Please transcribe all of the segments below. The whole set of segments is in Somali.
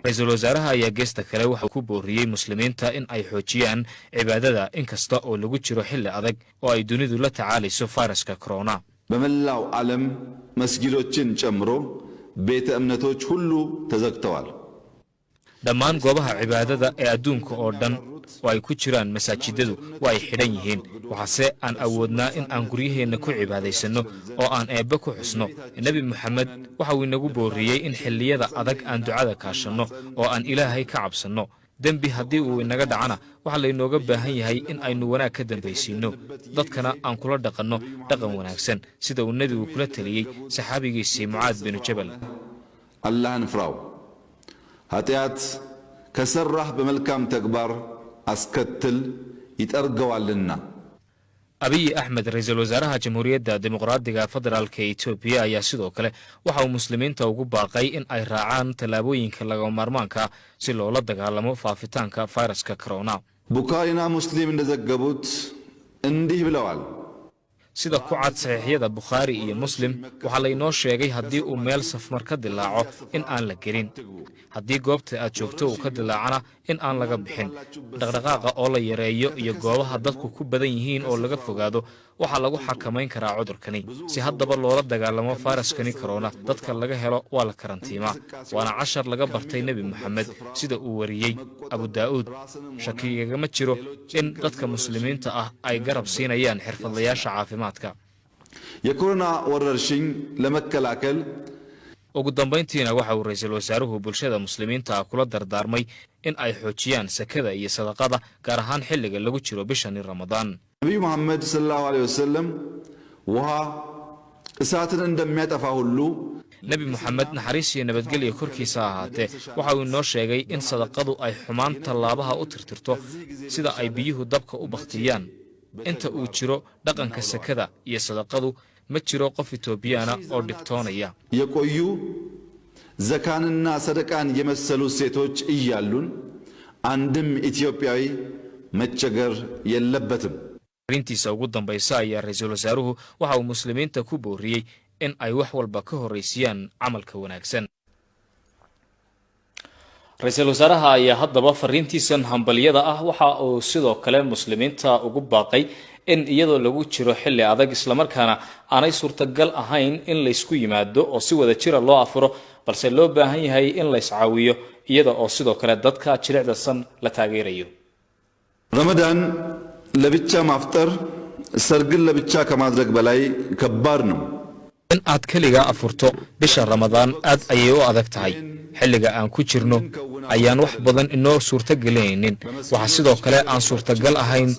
Ra-iisul wasaaraha ayaa geesta kale waxauu ku booriyey Muslimiinta in ay xoojiyaan cibaadada, inkasta oo lagu jiro xilli adag oo ay dunidu la tacaalayso fayraska corona. በመላው ዓለም መስጊዶችን ጨምሮ ቤተ እምነቶች ሁሉ ተዘግተዋል። Dhammaan goobaha cibaadada ee adduunka oo dhan, oo ay ku jiraan masaajidadu, waa ay xidhan yihiin. Waxaase aan awoodnaa in aan guryaheenna ku cibaadaysanno oo aan Eebbe ku xusno. Nebi Moxamed waxa uu inagu booriyey in xilliyada adag aan ducada kaashanno oo aan Ilaahay ka cabsanno. Dembi haddii uu inaga dhacana, waxaa laynooga baahan yahay in aynu wanaag ka dambaysiinno, dadkana aan kula dhaqanno dhaqan wanaagsan, sida uu Nebigu kula teliyey saxaabigiisii Mucaad binu Jabal. አላህን ፍራው። ኃጢአት ከሠራህ በመልካም ተግባር አስከትል ይጠርገዋልና። Abiy Axmed, ra-iisul wasaaraha Jamhuuriyadda Dimuqraadiga Federaalka Etoobiya, ayaa sidoo kale waxa uu Muslimiinta ugu baaqay in ay raacaan tallaabooyinka lagama maarmaanka si loola dagaalamo faafitaanka fayraska corona. ቡካሪና ሙስሊም እንደዘገቡት እንዲህ ብለዋል። Sida ku cad saxiixyada Bukhaari iyo Muslim, waxaa laynoo sheegay haddii uu meel safmar ka dilaaco in aan la gelin, haddii goobta aad joogto uu ka dilaacana in aan laga bixin. Dhaqdhaqaaqa oo la yareeyo iyo goobaha dadku ku badan yihiin oo laga fogaado waxaa lagu xakamayn karaa cudurkani. Si haddaba loola dagaalamo fayraskani corona, dadka laga helo waa la karantiimaa, waana cashar laga bartay Nebi Moxamed, sida uu wariyey Abu Daa'uud. Shakigagama jiro in dadka Muslimiinta ah ay garab siinayaan xirfadlayaasha caafimaadka. የኮሮና ወረርሽኝ ለመከላከል Ugu dambayntiina, waxa uu ra-iisul wasaaruhu bulshada Muslimiinta ah kula dardaarmay in ay xoojiyaan sakada iyo sadaqada, gaar ahaan xilliga lagu jiro bishani Ramadaan. ነቢዩ መሐመድ ሰለላሁ ዐለይሂ ወሰለም ውሃ እሳትን እንደሚያጠፋ ሁሉ Nebi Moxamed, naxariis iyo nabadgelya korkiisa ahaatee, waxa uu inoo sheegay in sadaqadu ay xumaan tallaabaha u tirtirto, sida ay biyuhu dabka u bakhtiyaan. Inta uu jiro dhaqanka sakada iyo sadaqadu, ma jiro qof Etoobiyaana oo dhibtoonaya. የቆዩ ዘካንና ሰደቃን የመሰሉ እሴቶች እያሉን አንድም ኢትዮጵያዊ መቸገር የለበትም። Arrintiisa ugu dambaysa ayaa ra-iisul wasaaruhu waxa uu Muslimiinta ku booriyey in ay wax walba ka horraysiyaan camalka wanaagsan. Ra-iisul wasaaraha ayaa haddaba fariintiisan hambalyada ah waxa uu sidoo kale Muslimiinta ugu baaqay in iyadoo lagu jiro xilli adag, islamarkaana aanay suurtagal ahayn in laysku yimaado oo si wada jira loo afuro, balse loo baahan yahay in la iscaawiyo, iyada oo sidoo kale dadka jilicdasan la taageerayo. ረመዳን ለብቻ ማፍጠር ሰርግን ለብቻ ከማድረግ በላይ ከባድ ነው። In aad keligaa afurto bisha Ramadaan aad ayay u adag tahay. Xilliga aan ku jirno ayaan wax badan inoo suurtagelinaynin. Waxaa sidoo kale aan suurtagal ahayn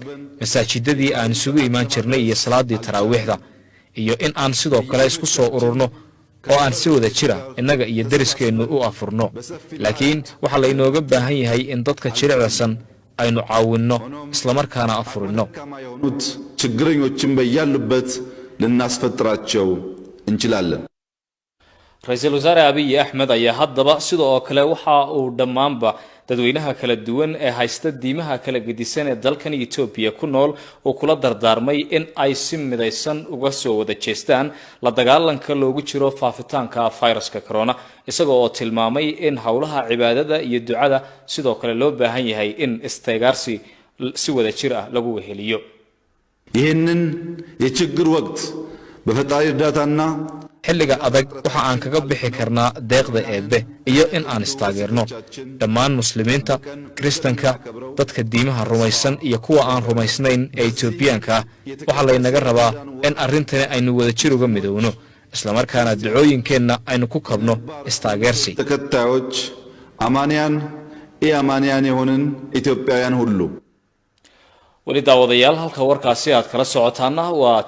masaajidadii aan isugu imaan jirnay iyo salaadii taraawiixda, iyo in aan sidoo kale isku soo ururno oo aan si wada jira innaga iyo deriskeennu u afurno. Laakiin waxaa laynooga baahan yahay in dadka jilicdasan aynu caawinno, islamarkaana afurinno. ደካማ የሆኑት ችግረኞችን በያሉበት ልናስፈጥራቸው እንችላለን። Ra-iisul Wasaare Abiy Axmed ayaa haddaba sida oo kale waxa uu dhammaanba dadweynaha kala duwan ee haysta diimaha kala gedisan ee dalkan Etoobiya ku nool uu kula dardaarmay in ay si midaysan uga soo wada jeestaan la dagaalanka loogu jiro faafitaanka fayraska corona, isaga oo tilmaamay in howlaha cibaadada iyo ducada sidoo kale loo baahan yahay in isteegaarsi si wada jir ah lagu weheliyo. ይህንን የችግር ወቅት በፈጣሪ እርዳታና Xilliga adag waxa aan kaga bixi karnaa deeqda Eebbe iyo in aan istaageerno. Dhammaan Muslimiinta, Kiristanka, dadka diimaha rumaysan iyo kuwa aan rumaysnayn ee Etoobiyaanka ah, waxaa laynaga rabaa in arrintani aynu wadajir uga midowno, islamarkaana ducooyinkeenna aynu ku kabno istaageersi. ተከታዮች አማንያን ኢአማንያን የሆንን ኢትዮጵያውያን ሁሉ Weli daawadayaal, halka warkaasi aad kala socotaana waa